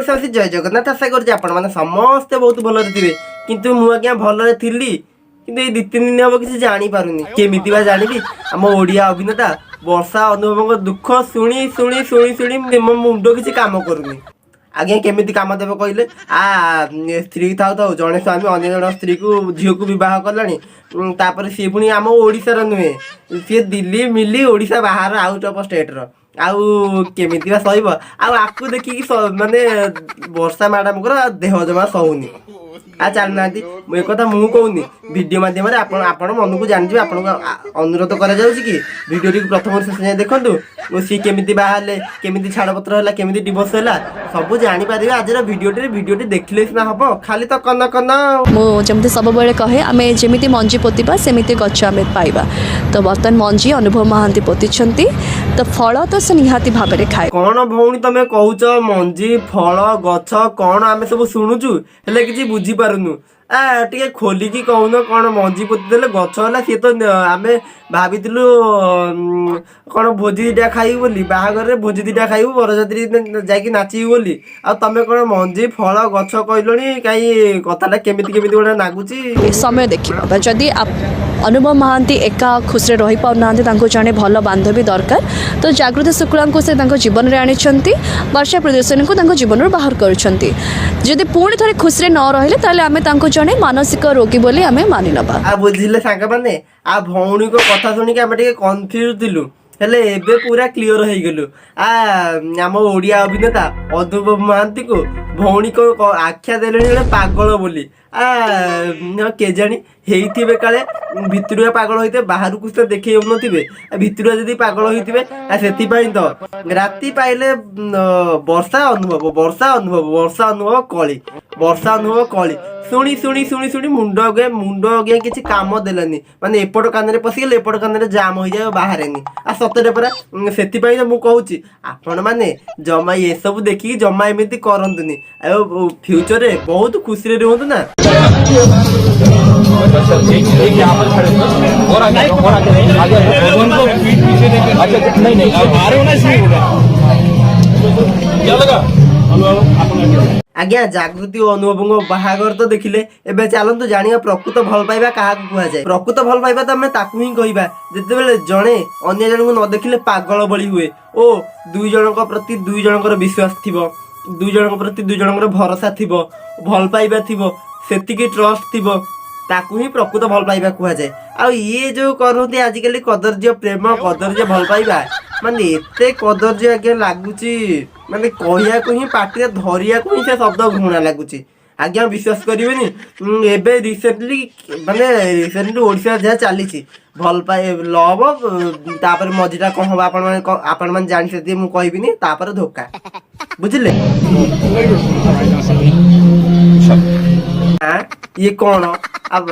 ଓଡ଼ିଶାବାସୀ, ଜୟ ଜଗନ୍ନାଥ। ଆଶା କରୁଛି ଆପଣମାନେ ସମସ୍ତେ ବହୁତ ଭଲରେ ଥିବେ। କିନ୍ତୁ ମୁଁ ଆଜ୍ଞା ଭଲରେ ଥିଲି, କିନ୍ତୁ ଏଇ 2-3 ଦିନ ହବ କିଛି ଜାଣିପାରୁନି। କେମିତି ବା ଜାଣିବି? ଆମ ଓଡ଼ିଆ ଅଭିନେତା ବର୍ଷା ଅନୁଭବଙ୍କ ଦୁଃଖ ଶୁଣି ଶୁଣି ଶୁଣି ଶୁଣି ମୋ ମୁଣ୍ଡ କିଛି କାମ କରୁନି ଆଜ୍ଞା। କେମିତି କାମ ଦେବ କହିଲେ? ସ୍ତ୍ରୀ ଥାଉ ଥାଉ ଜଣେ ସ୍ୱାମୀ ଅନ୍ୟ ଜଣ ସ୍ତ୍ରୀକୁ, ଝିଅକୁ ବିବାହ କଲାଣି। ତାପରେ ସିଏ ପୁଣି ଆମ ଓଡ଼ିଶାର ନୁହେଁ, ସିଏ ଦିଲ୍ଲୀ ମିଲି ଓଡ଼ିଶା ବାହାର ଆଉଟ୍ ଅଫ୍ ଷ୍ଟେଟ୍ର। ଆଉ କେମିତି ବା ସହିବ? ଆଉ ଆକୁ ଦେଖିକି ମାନେ ବର୍ଷା ମ୍ୟାଡ଼ାମଙ୍କର ଦେହ ଜମା ସହୁନି। ଆଉ ଚାଲୁନାହାନ୍ତି, ମୁଁ ଏକଥା ମୁଁ କହୁନି, ଭିଡ଼ିଓ ମାଧ୍ୟମରେ ଆପଣ ଆପଣ ମନକୁ ଜାଣିଯିବେ। ଆପଣଙ୍କୁ ଅନୁରୋଧ କରାଯାଉଛି କି ଭିଡ଼ିଓଟିକୁ ପ୍ରଥମରୁ ଶେଷ ଯାଏଁ ଦେଖନ୍ତୁ ଓ ସିଏ କେମିତି ବାହାରିଲେ, କେମିତି ଛାଡ଼ପତ୍ର ହେଲା, କେମିତି ଡିଭୋର୍ସ ହେଲା, ସବୁ ଜାଣିପାରିବେ ଆଜିର ଭିଡ଼ିଓଟିରେ। ଭିଡ଼ିଓଟି ଦେଖିଲେ ସିନା ହବ, ଖାଲି ତ କନ କନ ଆଉ। ମୁଁ ଯେମିତି ସବୁବେଳେ କହେ, ଆମେ ଯେମିତି ମଞ୍ଜି ପୋତିବା ସେମିତି ଗଛ ଆମେ ପାଇବା। ତ ବର୍ତ୍ତମାନ ମଞ୍ଜି ଅନୁଭବ ମହାନ୍ତି ପୋତିଛନ୍ତି, ତ ଫଳ ତ ସେ ନିହାତି ଭାବରେ ଖାଏ। କଣ ଭଉଣୀ ତମେ କହୁଛ? ମଞ୍ଜି, ଫଳ, ଗଛ କଣ ଆମେ ସବୁ ଶୁଣୁଛୁ, ହେଲେ କିଛି ବୁଝିପାରୁନୁ। ଟିକେ ଖୋଲିକି କହୁନ, କଣ ମଞ୍ଜି ପୋତି ଦେଲେ ଗଛ ହେଲା? ସିଏ ତ ଆମେ ଭାବିଥିଲୁ କଣ ଭୋଜି ଦିଟା ଖାଇବୁ ବୋଲି, ବାହାଘରରେ ଭୋଜି ଦିଟା ଖାଇବୁ, ବରଯାତ୍ରୀ ଯାଇକି ନାଚିବୁ ବୋଲି। ଆଉ ତମେ କଣ ମଞ୍ଜି, ଫଳ, ଗଛ କହିଲଣି? କାହିଁ କଥାଟା କେମିତି କେମିତି ଗୋଟେ ନାଗୁଛି। ସମୟ ଦେଖିବା ବା ଯଦି ଅନୁଭବ ମହାନ୍ତି ଏକା ଖୁସିରେ ରହିପାରୁନାହାନ୍ତି, ତାଙ୍କୁ ଜଣେ ଭଲ ବାନ୍ଧବୀ ଦରକାର, ତ ଜାଗୃତି ଶୁକ୍ଳାଙ୍କୁ ସେ ତାଙ୍କ ଜୀବନରେ ଆଣିଛନ୍ତି, ବର୍ଷା ପ୍ରିୟଦର୍ଶିନୀଙ୍କୁ ତାଙ୍କ ଜୀବନରୁ ବାହାର କରୁଛନ୍ତି। ଯଦି ପୁଣି ଥରେ ଖୁସିରେ ନ ରହିଲେ, ତାହେଲେ ଆମେ ତାଙ୍କୁ ଜଣେ ମାନସିକ ରୋଗୀ ବୋଲି ଆମେ ମାନି ନେବା। ଆଉ ବୁଝିଲେ ସାଙ୍ଗମାନେ, ଆଉ ଭଉଣୀଙ୍କ କଥା ଶୁଣିକି ଆମେ ଟିକେ କନଫ୍ୟୁଜ ଥିଲୁ, ହେଲେ ଏବେ ପୁରା କ୍ଲିଅର ହେଇଗଲୁ। ଆମ ଓଡ଼ିଆ ଅଭିନେତା ଅନୁଭବ ମହାନ୍ତିକୁ ଭଉଣୀଙ୍କ ଆଖ୍ୟା ଦେଲେଣି ଜଣେ ପାଗଳ ବୋଲି। କେଜାଣି ହେଇଥିବେ କାଳେ, ଭିତରୁଆ ପାଗଳ ହେଇଥିବେ, ବାହାରକୁ ସେ ଦେଖେଇ ହେଉନଥିବେ। ଭିତରୁଆ ଯଦି ପାଗଳ ହେଇଥିବେ, ସେଥିପାଇଁ ତ ରାତି ପାଇଲେ ବର୍ଷା ଅନୁଭବ, ବର୍ଷା ଅନୁଭବ, ବର୍ଷା ଅନୁଭବ କଳି, ବର୍ଷା ଅନୁଭବ କଳି ଶୁଣି ଶୁଣି ଶୁଣି ଶୁଣି ମୁଣ୍ଡ ଆଜ୍ଞା କିଛି କାମ ଦେଲାନି। ମାନେ ଏପଟ କାନରେ ପଶିଗଲେ ଏପଟ କାନରେ ଜାମ୍ ହୋଇଯାଏ, ବାହାରେନି। ଆଉ ସତରେ ପରା, ସେଥିପାଇଁ ତ ମୁଁ କହୁଛି, ଆପଣମାନେ ଜମା ଏସବୁ ଦେଖିକି ଜମା ଏମିତି କରନ୍ତୁନି। ଆଉ ଫ୍ୟୁଚରରେ ବହୁତ ଖୁସିରେ ରୁହନ୍ତୁ ନା। एक एक यहाँ पर खड़े हो और आगे और आगे आगे उनको पीठ पीछे देके। अच्छा, नहीं नहीं, आ रहे हो ना, इसलिए होगा। क्या लगा? ଆଜ୍ଞା, ଜାଗୃତି ଓ ଅନୁଭବଙ୍କ ବାହାଘର ତ ଦେଖିଲେ, ଏବେ ଚାଲନ୍ତୁ ଜାଣିବା ପ୍ରକୃତ ଭଲ ପାଇବା କାହାକୁ କୁହାଯାଏ। ପ୍ରକୃତ ଭଲ ପାଇବା ତ ଆମେ ତାକୁ ହିଁ କହିବା, ଯେତେବେଳେ ଜଣେ ଅନ୍ୟ ଜଣଙ୍କୁ ନ ଦେଖିଲେ ପାଗଳ ଭଳି ହୁଏ ଓ ଦୁଇ ଜଣଙ୍କ ପ୍ରତି ଦୁଇ ଜଣଙ୍କର ବିଶ୍ୱାସ ଥିବ, ଦୁଇ ଜଣଙ୍କ ପ୍ରତି ଦୁଇ ଜଣଙ୍କର ଭରସା ଥିବ, ଭଲ ପାଇବା ଥିବ, ସେତିକି ଟ୍ରଷ୍ଟ ଥିବ, ତାକୁ ହିଁ ପ୍ରକୃତ ଭଲ ପାଇବା କୁହାଯାଏ। ଆଉ ଇଏ ଯୋଉ କରନ୍ତି ଆଜିକାଲି କଦର୍ଯ୍ୟ ପ୍ରେମ, କଦର୍ଯ୍ୟ ଭଲ ପାଇବା, ମାନେ ଏତେ କଦର୍ଯ୍ୟ ଆଜ୍ଞା ଲାଗୁଛି, ମାନେ କହିବାକୁ ହିଁ, ପାଟିରେ ଧରିବାକୁ ହିଁ ସେ ଶବ୍ଦ ଘୃଣା ଲାଗୁଛି ଆଜ୍ଞା। ବିଶ୍ୱାସ କରିବେନି, ଏବେ ରିସେଣ୍ଟଲି, ମାନେ ରିସେଣ୍ଟଲି ଓଡ଼ିଶାରେ ଯାହା ଚାଲିଛି, ଭଲ ପାଇ ଲଭ, ତାପରେ ମଝିଟା କଣ ହବ ଆପଣମାନେ ଜାଣିଛନ୍ତି, ମୁଁ କହିବିନି। ତାପରେ ଧୋକା, ବୁଝିଲେ? ଆଁ, ଇଏ କଣ? ଆଉ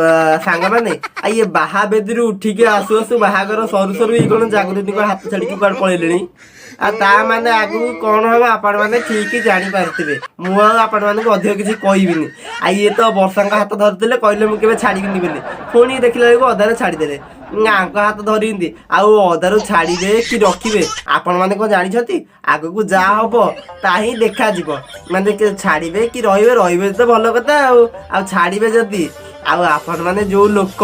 ସାଙ୍ଗମାନେ, ଆଉ ଇଏ ବାହା ବେଦୀରୁ ଉଠିକି ଆସୁ ଆସୁ, ବାହାଘର ସରୁ ସରୁ ଇଏ କଣ ଜାଗୃତିଙ୍କ ହାତ ଛାଡିକି କୁଆଡେ ପଳେଇଲେଣି? ଆଉ ତା ମାନେ ଆଗକୁ କଣ ହବ ଆପଣମାନେ ଠିକ ଜାଣିପାରୁଥିବେ। ମୁଁ ଆଉ ଆପଣମାନଙ୍କୁ ଅଧିକ କିଛି କହିବିନି। ଆଉ ଇଏ ତ ବର୍ଷାଙ୍କ ହାତ ଧରିଥିଲେ, କହିଲେ ମୁଁ କେବେ ଛାଡ଼ିବିନି ବୋଲି, ପୁଣି ଦେଖିଲା ବେଳକୁ ଅଧାରେ ଛାଡ଼ିଦେଲେ। ଆଙ୍କ ହାତ ଧରିନ୍ତି, ଆଉ ଅଧାରୁ ଛାଡ଼ିବେ କି ରଖିବେ, ଆପଣମାନେ କଣ ଜାଣିଛନ୍ତି? ଆଗକୁ ଯାହା ହବ ତା ହିଁ ଦେଖାଯିବ। ମାନେ ଛାଡ଼ିବେ କି ରହିବେ, ରହିବେ ତ ଭଲ କଥା, ଆଉ ଆଉ ଛାଡ଼ିବେ ଯଦି, ଆଉ ଆପଣମାନେ ଯୋଉ ଲୋକ,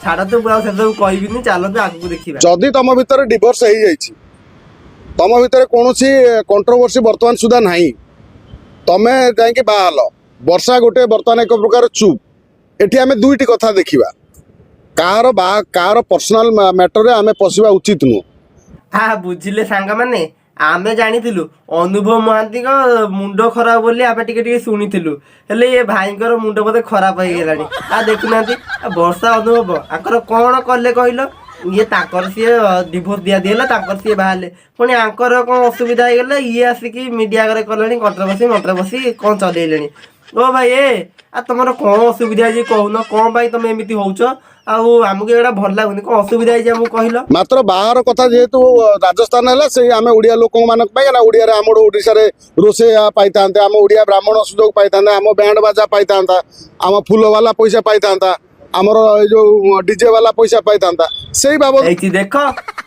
ଛାଡ଼ନ୍ତୁ, ମୁଁ ଆଉ ସେସବୁ କହିବିନି। ଚାଲନ୍ତୁ ଆଗକୁ ଦେଖିବା। ଯଦି ତମ ଭିତରେ ଡିଭୋର୍ସ ହେଇଯାଇଛି, ତମ ଭିତରେ କୌଣସି କଣ୍ଟ୍ରୋଭର୍ସି ବର୍ତ୍ତମାନ ସୁଦ୍ଧା ନାହିଁ, ତମେ ଯାଇକି ବାହା ହେଲ, ବର୍ଷା ଗୋଟେ ବର୍ତ୍ତମାନ ଏକ ପ୍ରକାର ଚୁପ୍। ଏଠି ଆମେ ଦୁଇଟି କଥା ଦେଖିବା। କାହାର ବା କାହାର ପର୍ସନାଲ ମ୍ୟାଟରରେ ଆମେ ପଶିବା ଉଚିତ ନୁହଁ। ବୁଝିଲେ ସାଙ୍ଗମାନେ, ଆମେ ଜାଣିଥିଲୁ ଅନୁଭବ ମହାନ୍ତିଙ୍କ ମୁଣ୍ଡ ଖରାପ ବୋଲି, ଆମେ ଟିକେ ଟିକେ ଶୁଣିଥିଲୁ, ହେଲେ ଏ ଭାଇଙ୍କର ମୁଣ୍ଡ ବୋଧେ ଖରାପ ହେଇଗଲାଣି। ଆଉ ଦେଖୁନାହାନ୍ତି, ଆ ବର୍ଷା ଅନୁଭବ ଆଙ୍କର କଣ କଲେ କହିଲ? ଇଏ ତାଙ୍କର ସିଏ ଡିଭୋର୍ସ ଦିଆ ହେଲା, ତାଙ୍କର ସିଏ ବାହାରିଲେ, ପୁଣି ଆଙ୍କର କଣ ଅସୁବିଧା ହେଇଗଲା, ଇଏ ଆସିକି ମିଡିଆ ଆଗରେ କଲେଣି କଣ୍ଟ୍ରୋଭର୍ସି ମଣ୍ଟ୍ରୋଭର୍ସି କଣ ଚଲେଇଲେଣି। ଓ ଭାଇ ଏ, ଆଉ ତମର କଣ ଅସୁବିଧା ହେଇଛି କହୁନ? କଣ ପାଇଁ ତମେ ଏମିତି ହଉଛ? ଆଉ ଆମକୁ ଏଗୁଡ଼ା ଭଲ ଲାଗୁନି। କଣ ଅସୁବିଧା ହେଇଛି ଆମକୁ କହିଲ? ମାତ୍ର ବାହାର କଥା ଯେହେତୁ ରାଜସ୍ଥାନ ହେଲା, ସେଇ ଆମେ ଓଡ଼ିଆ ଲୋକମାନଙ୍କ ପାଇଁ ନା, ଓଡ଼ିଆରେ ଆମର ଓଡ଼ିଶାରେ ରୋଷେଇଆ ପାଇଥାନ୍ତେ, ଆମ ଓଡ଼ିଆ ବ୍ରାହ୍ମଣ ସୁଯୋଗ ପାଇଥାନ୍ତେ, ଆମ ବ୍ୟାଣ୍ଡ ବାଜା ପାଇଥାନ୍ତା, ଆମ ଫୁଲ ବାଲା ପଇସା ପାଇଥାନ୍ତା, ଆମର ଏଇ ଯୋଉ ଡିଜେ ବାଲା ପଇସା ପାଇଥାନ୍ତା, ସେଇ ବାବଦ ହେଇଛି ଦେଖ,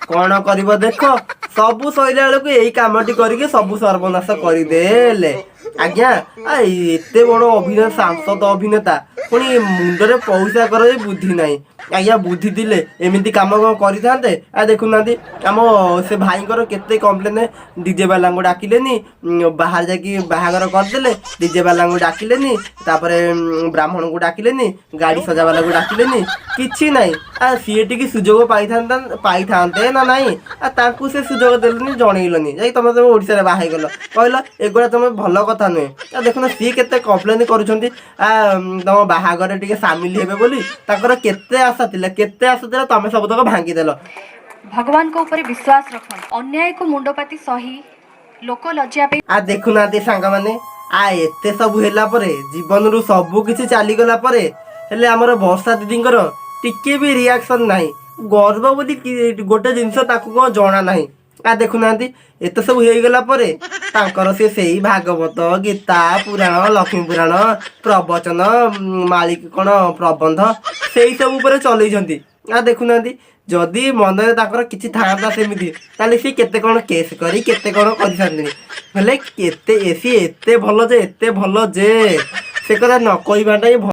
କଣ କରିବ ଦେଖ। ସବୁ ସଇଲା ବେଳକୁ ଏଇ କାମଟି କରିକି ସବୁ ସର୍ବନାଶ କରିଦେଲେ। ଆଜ୍ଞା, ଆ ଏତେ ବଡ଼ ଅଭିନେତା, ସାଂସଦ ଅଭିନେତା, ପୁଣି ମୁଣ୍ଡରେ ପଇସା କର ବି ବୁଦ୍ଧି ନାହିଁ। ଆଜ୍ଞା, ବୁଦ୍ଧି ଥିଲେ ଏମିତି କାମ କ'ଣ କରିଥାନ୍ତେ? ଆ ଦେଖୁନାହାନ୍ତି, ଆମ ସେ ଭାଇଙ୍କର କେତେ କମ୍ପ୍ଲେନ୍। ଡିଜେ ବାଲାଙ୍କୁ ଡାକିଲେନି, ବାହାରେ ଯାଇକି ବାହାଘର କରିଦେଲେ। ଡିଜେ ବାଲାଙ୍କୁ ଡାକିଲେନି, ତାପରେ ବ୍ରାହ୍ମଣଙ୍କୁ ଡାକିଲେନି, ଗାଡ଼ି ସଜାବାଲାକୁ ଡାକିଲେନି, କିଛି ନାହିଁ। ଆ ସିଏ ଟିକେ ସୁଯୋଗ ପାଇଥାନ୍ତା, ପାଇଥାନ୍ତେ ନା ନାହିଁ? ଆ ତାଙ୍କୁ ସେ ସୁଯୋଗ ଦେଲେନି, ଜଣେଇଲନି, ଯାଇକି ତମେ ତମେ ଓଡ଼ିଶାରେ ବାହା ହେଇଗଲ। କହିଲ, ଏଗୁଡ଼ା ତମେ ଭଲ କଥା ନୁହେଁ। ଆ ଦେଖୁନ, ସିଏ କେତେ କମ୍ପ୍ଲେନ୍ କରୁଛନ୍ତି। ଆ ତମ ବାହାଘରରେ ଟିକେ ସାମିଲ ହେବେ ବୋଲି ତାଙ୍କର କେତେ ଆଶା ଥିଲା, କେତେ ଆଶା ଥିଲା, ତମେ ସବୁତକ ଭାଙ୍ଗିଦେଲ। ଭଗବାନଙ୍କ ଉପରେ ବିଶ୍ୱାସ ରଖନ୍ତୁ। ଅନ୍ୟାୟକୁ ମୁଣ୍ଡପାତି ସହି ଲୋକ ଲଜ୍ଜା ପାଇଁ ଆ ଦେଖୁନାହାନ୍ତି ସାଙ୍ଗମାନେ, ଆ ଏତେ ସବୁ ହେଲା ପରେ, ଜୀବନରୁ ସବୁ କିଛି ଚାଲିଗଲା ପରେ ହେଲେ ଆମର ବର୍ଷା ଦିଦିଙ୍କର ଟିକେ ବି ରିଆକ୍ସନ୍ ନାହିଁ। ଗର୍ବ ବୋଲି ଗୋଟେ ଜିନିଷ ତାକୁ କ'ଣ ଜଣା ନାହିଁ। ଆ ଦେଖୁନାହାନ୍ତି, ଏତେ ସବୁ ହେଇଗଲା ପରେ ତାଙ୍କର ସେ ସେଇ ଭାଗବତ, ଗୀତା, ପୁରାଣ, ଲକ୍ଷ୍ମୀ ପୁରାଣ, ପ୍ରବଚନ, ମାଳିକ କ'ଣ ପ୍ରବନ୍ଧ, ସେଇ ସବୁ ଉପରେ ଚଲେଇଛନ୍ତି। ଆ ଦେଖୁନାହାନ୍ତି, ଯଦି ମନରେ ତାଙ୍କର କିଛି ଥାଆନ୍ତା ସେମିତି, ତାହେଲେ ସିଏ କେତେ କ'ଣ କେସ୍ କରି କେତେ କ'ଣ କରିସାରିଲେଣି। ହେଲେ କେତେ ସିଏ ଏତେ ଭଲ ଯେ, ଏତେ ଭଲ ଯେ ସେ କଥା ନ କହିବାଟା ହିଁ ଭଲ।